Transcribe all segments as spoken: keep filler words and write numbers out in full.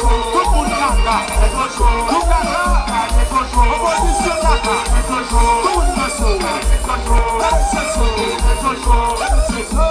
Tout moun kaka, nou kaka, opozisyon kaka, tout moun nan sou, gade sèso, gade sèso.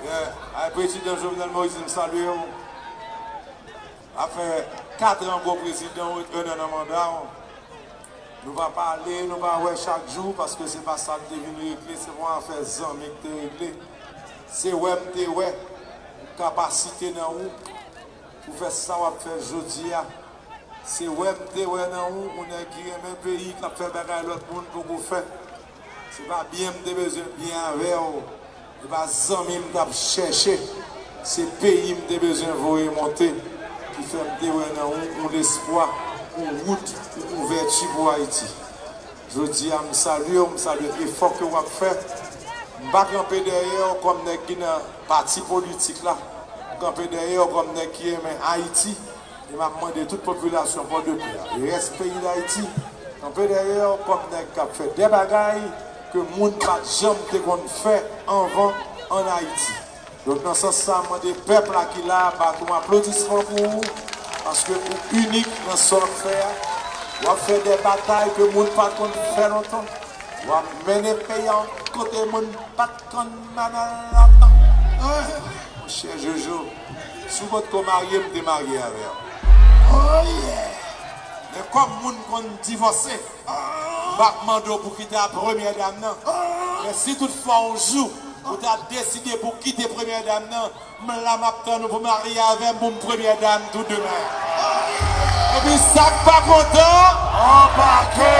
Yeah. Ay, Prezidan Jovenel Moïse, m salye w. Sa fè kat an gwo prezidan w, en an nan manda w. Nou pa pale, nou pa wè chak jou, paske se pa sa k te vin regle, se pa yon afè zanmi k te regle. Se wè m te wè kapasite nan ou pou fè sa w ap fè jodi a. Se wè m te wè nan ou, ou nèg ki renmen peyi, k ap fè bagay lòt moun poko fè. Se pa byen m te bezwen byen avè w. E pa zanmi m t ap chèche, se peyi m te bezwen voye monte, ki fè m te wè nan ou yon lespwa, yon wout, yon ouvèti pou Ayiti. Jodi a, m salye w, m salye efò ke w ap fè. M pa kanpe dèyè w kòm nèg ki nan pati politik la. M kanpe dèyè w kòm nèg ki renmen Ayiti. E m ap mande tout popilasyon Pòdepè a, e rès peyi Dayiti, kanpe dèyè w kòm nèg k ap fè de bagay ke moun pa t janm te konn fè anvan ann Ayiti. Donk, nan sans sa, m mande pèp la ki la a bat yon aplodisman pou ou, paske ou inik nan sa w ap fè a. W ap fè de batay ke moun pa t konn fè lontan. W ap mennen peyi a yon kote moun pa t konn mennen l lontan. Monchè Jojo, si w potko marye, m te marye avè w. Oh yeah! Men kòm moun konn divòse, m p ap mande w pou kite a premyè dam nan. Men si toutfwa yon jou ou ta deside pou kite premyè dam nan, m la m ap tann ou pou marye avè m pou m premyè dam tou demen. Epi sa k pa kontan, anbake!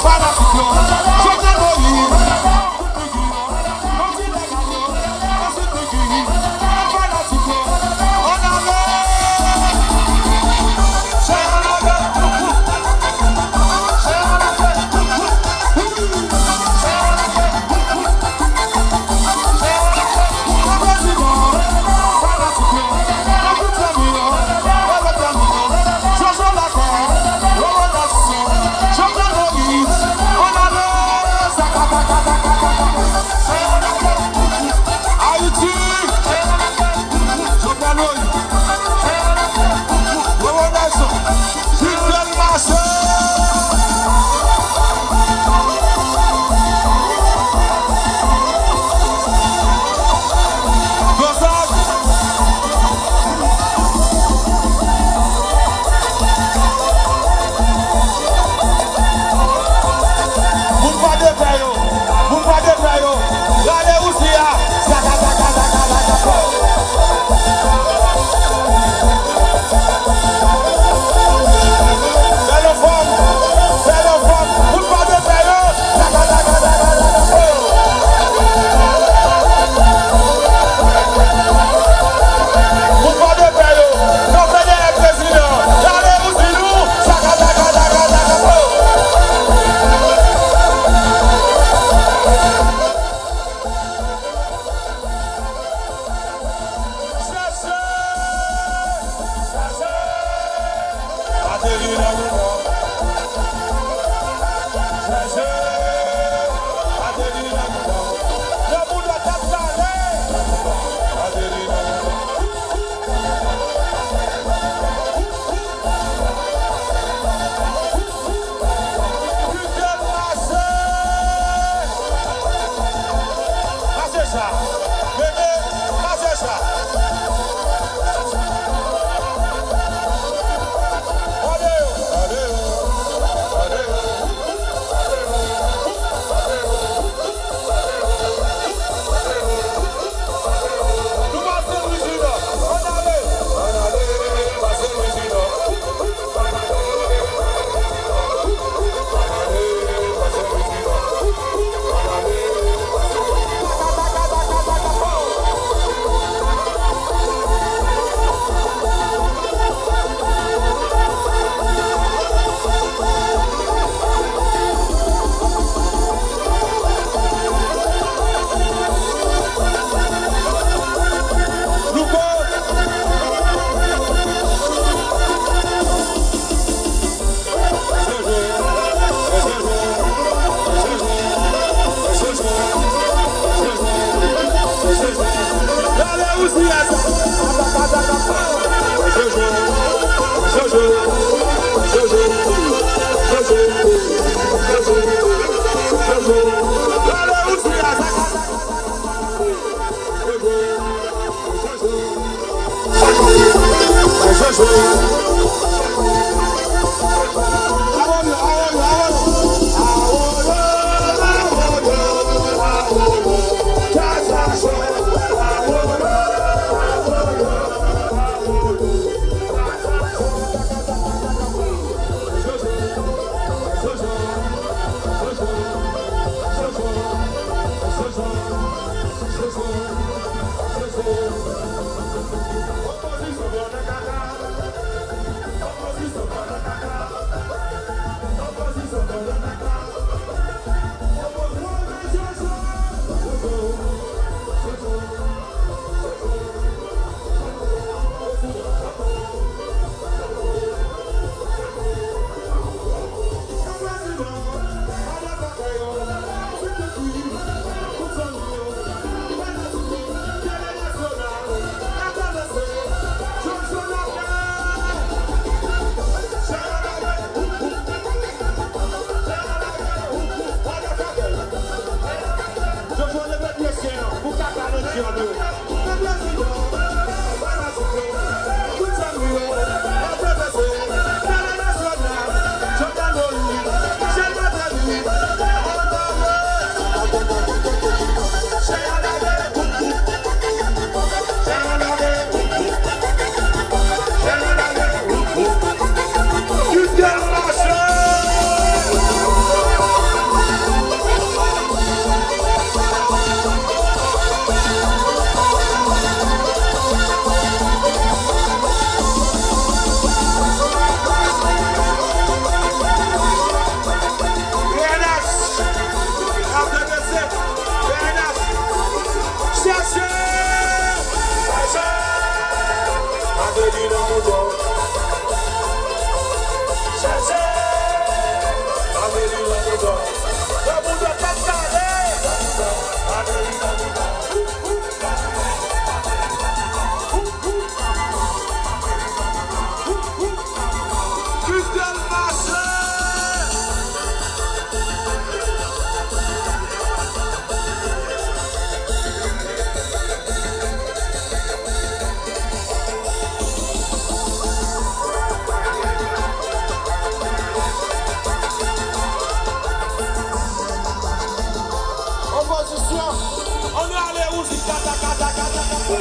Fanatik yo, Jovenel Moïse. Ayiti! Jovenel Moïse! Jovenel Moïse! Fidèl Mache! Gonzag! Moun pa de pè yo! Moun pa de pè yo! Rale Uzi a! Zaka, zaka, zaka, zaka, po! Fè l anfòm! Fè l anfòm! Moun pa de pè yo! Zaka, zaka, zaka, zaka, po! Moun pa de pè yo! Kanpe dèyè prezidan! Rale Uzi nou! Zaka, zaka, zaka, zaka, po! Chache! Chache! Ateri nan bouda. Chache! Ateri nan bouda. Nan bouda k ap kale. Ateri nan bouda. Fidèl Mache! Mache sa! Bebe, mache sa! Ale yo! Ale yo! Ale yo! Nou pase Louisiana! Ann ale! Ann ale! Pase Louisiana! Chèche! Chèche! Avili nan bouton. Chèche! Avili nan bouton. Nan bouton, tèt kale! Avili nan bouton. Christian Marche! Opozisyon, ann ale wouj kata, kata, kata, kata.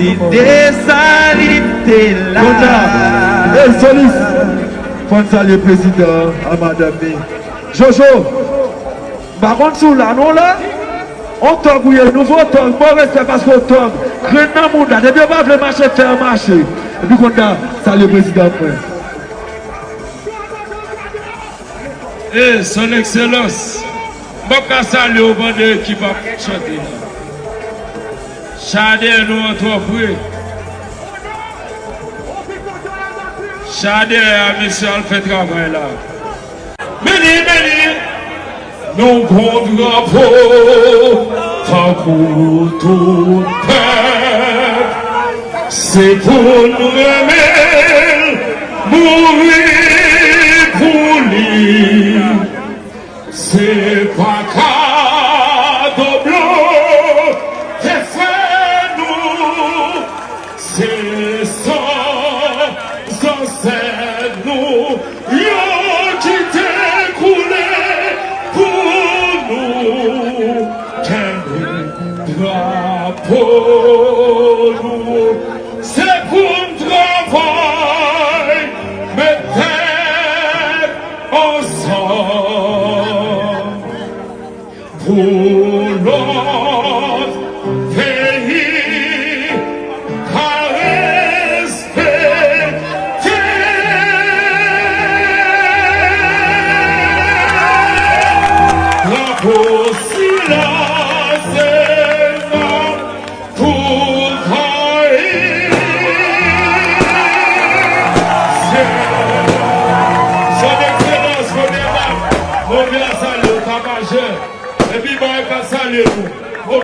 Si Desalin te la. Kounya, e solis, fò n salye prezidan an, madanm li. Jojo, m pa konn si w la, non, la? On tòg ou ye, nouvo tòg, bon respè paske w tòg. Grenn nan mouda, depi yo pa vle mache, fè yo mache. Epi konn sa, salye prezidan mwen. E, son ekselans, m p ap ka salye w pandan ekip ap chante la. Cha dèyè nou an twò pre. Cha dèyè a, mesye, al fè travay la. Beni, beni. Nou gon drapo tankou tout pèp. Se pou n renmen l, mouri pou li. Se pa kado blan te fè nou. Se san zansèt nou yo ki te koule pou nou kenbe drapo nou. Se pou n travay. Pou sila se mò, pou Ayisyen. Son Ekselans, kote m ap, mande a salye w, Tapajè. Epi bay ka salye nou.